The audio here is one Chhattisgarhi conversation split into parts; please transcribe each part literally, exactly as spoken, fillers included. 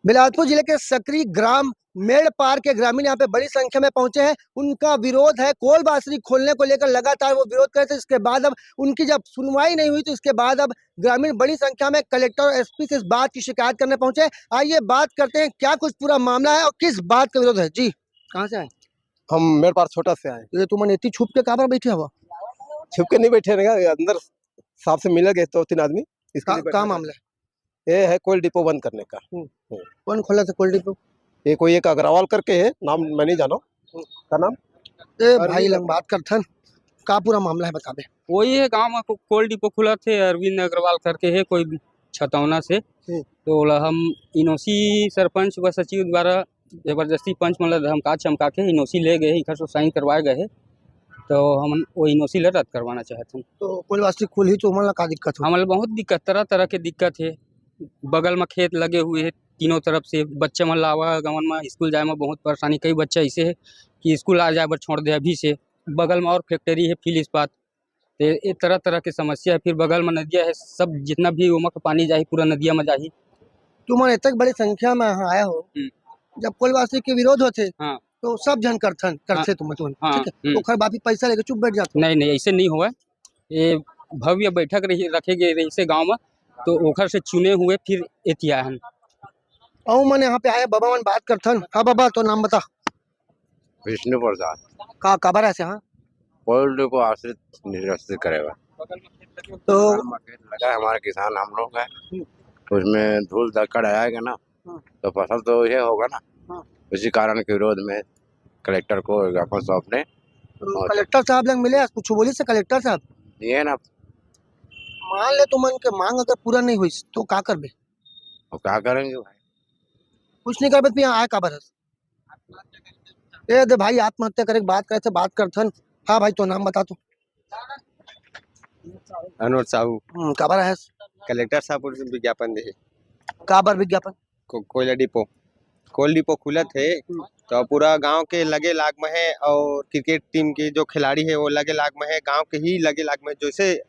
बिलासपुर जिले के सकरी ग्राम मेड़पार के ग्रामीण यहाँ पे बड़ी संख्या में पहुंचे हैं। उनका विरोध है, कोल बासरी खोलने को लेकर लगातार वो विरोध कर रहे थे। इसके बाद अब उनकी जब सुनवाई नहीं हुई, तो इसके बाद अब ग्रामीण बड़ी संख्या में कलेक्टर और एसपी से इस बात की शिकायत करने पहुंचे हैं। आइए, बात करते हैं क्या कुछ पूरा मामला है और किस बात का विरोध है। जी, कहाँ से आए? हम मेड़पार छोटा से आए। ये तुमन इतनी छुप के काबर बैठे हवा? छुप के नहीं बैठे रहेगा, अंदर साहब से मिले गए दो तीन आदमी, इसके का, लिए बैठे का हैं। मामला है? ये है कोल डिपो बंद करने का। हम्म। हम्म। कौन खोला था कोल डिपो? ये कोई एक अग्रवाल करके है, नाम मैं नहीं जानो। हम्म। का नाम? ए अरविंद भाई, लंग अग्रवाल। बात करथन, का पूरा मामला है, बताबे। वही है, गांव में को-, कोल डिपो खुला थे, अरविंद अग्रवाल करके है, कोई छतौना से। हम्म। तो ओला हम इनोसी सरपंच व सचिव द्वारा जबरदस्ती पंच मन ला धमका चमका के इनोसी ले गए, इखर से साइन करवाए गए हे। तो हमन वो इनोसी ला रद्द करवाना चाहत हन। तो कोल बासरी खुलही तो हमन ला का दिक्कत हो? हमन ला बहुत दिक्कत, तरह-तरह के दिक्कत हे। बगल में खेत लगे हुए हे तीनों तरफ से, बच्चे मन ला आवागमन में, स्कूल जाए में बहुत परेशानी। कई बच्चा ऐसे हे कि स्कूल आ जाए बर छोड़ दे अभी से। बगल में और फैक्ट्री हे फिल इस्पात, ते ये तरह-तरह के समस्या हे। फिर बगल में नदिया हे, सब जितना भी ओमा के पानी जाही, पूरा नदिया में जाही। तुमन इतक बड़ी संख्या में यहाँ आए हो, हम्म। जब कोल बासरी के विरोध होथे, हाँ। तो सब झन करथन, करथे हाँ। तुमन, तुमन, हाँ, ठीक है? हम्म। ओखर बाद भी पैसा लेके चुप बैठ जाते हो। नहीं, नहीं, ऐसे नहीं होवय। ये भव्य बैठक रही, रखे गए रहिसे गांव में, तो ओखर से चुने हुए फिर एती आए हन। अउ मन यहाँ पे आए, बाबा मन बात करथन। हाँ बाबा, तो नाम बता। विष्णु प्रसाद। का, काबर ऐसे, हाँ? कोल डिपो आश्रित निराश्रित करेगा। तो बगल में खेत लगा है, हमारे किसान हम लोग हैं, हम्म। उसमें धूल धक्कड़ आएगा ना, हम्म। तो फसल तो ये होगा ना। हम्म। उसी कारण के विरोध में कलेक्टर को ज्ञापन सौंपने। तो और कलेक्टर साहब लंग मिले, कुछ बोलिस कलेक्टर साहब? ये ना। मान ले तुमन के मांग अगर पूरा नहीं होइस, तो का करबे? तो क्या करेंगे भाई? कुछ नहीं करबे, तो यहाँ आए काबर हस? ए दे भाई, आत्महत्या करे के बात करे थे, बात करथन। हाँ भाई, तो नाम बता तो। अनोज साहू। हम्म, काबर आए हस? कलेक्टर साहब को विज्ञापन दे। काबर विज्ञापन? को-, कोयला डिपो, कोल डिपो खुलत हे, हम्म। तो पूरा गांव के लगे लाग में हे और क्रिकेट टीम के जो खिलाड़ी हे, वो लगे लाग में हे, गांव के ही लगे लाग में। जैसे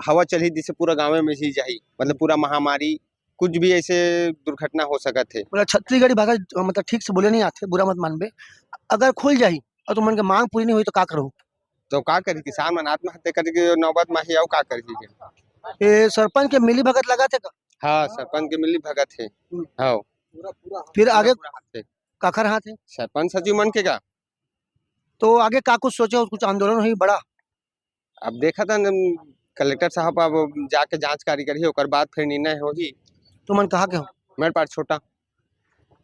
हवा चलही, जिससे पूरा गांव में ही जाही, मतलब पूरा महामारी, कुछ भी ऐसे दुर्घटना हो सकत हे। मतलब छत्तीसगढ़ी भाषा, मतलब ठीक से बोले नहीं आते, बुरा मत मानबे। अगर खुल जाही और तुमन के मांग पूरी नहीं होई, तो का करहु? तो का करही, किसान मन आत्महत्या करके नौबत में ही, अउ का करही? ए, सरपंच के मिली भगत लगा थे का? हाँ, सरपंच के मिली भगत हे। हम्म। हाँ। फिर आगे पूरा हाथ हे। काखर हाथ हे? सरपंच सचिव मन के का? तो आगे का कुछ सोचे हो, कुछ आंदोलन होही बड़ा? अब देखत हन, कलेक्टर साहब अब जाके जांच कारी करही, ओकर बाद फिर निर्णय होही। तुमन कहाँ के हो? मेड़पार छोटा।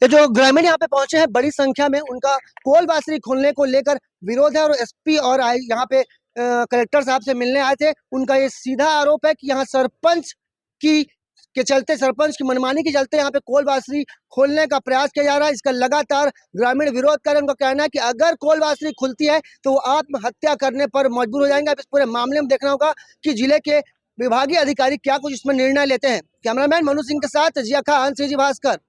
ये जो ग्रामीण यहाँ पे पहुंचे हैं, बड़ी संख्या में उनका कोल बासरी खोलने को लेकर विरोध है और एसपी और आई-, यहाँ पे, अ, कलेक्टर साहब से मिलने आए थे। उनका ये सीधा आरोप है कि यहाँ सरपंच की, के चलते, सरपंच की मनमानी के चलते यहाँ पे कोल बासरी खोलने का प्रयास किया जा रहा है। इसका लगातार ग्रामीण विरोध कर रहे हैं। उनका कहना है कि अगर कोल बासरी खुलती है, तो वो आत्महत्या करने पर मजबूर हो जाएंगे। अब इस पूरे मामले में देखना होगा कि जिले के विभागीय अधिकारी क्या कुछ इसमें निर्णय लेते हैं। कैमरामैन मनु सिंह के साथ जिया खान, सीजी भास्कर।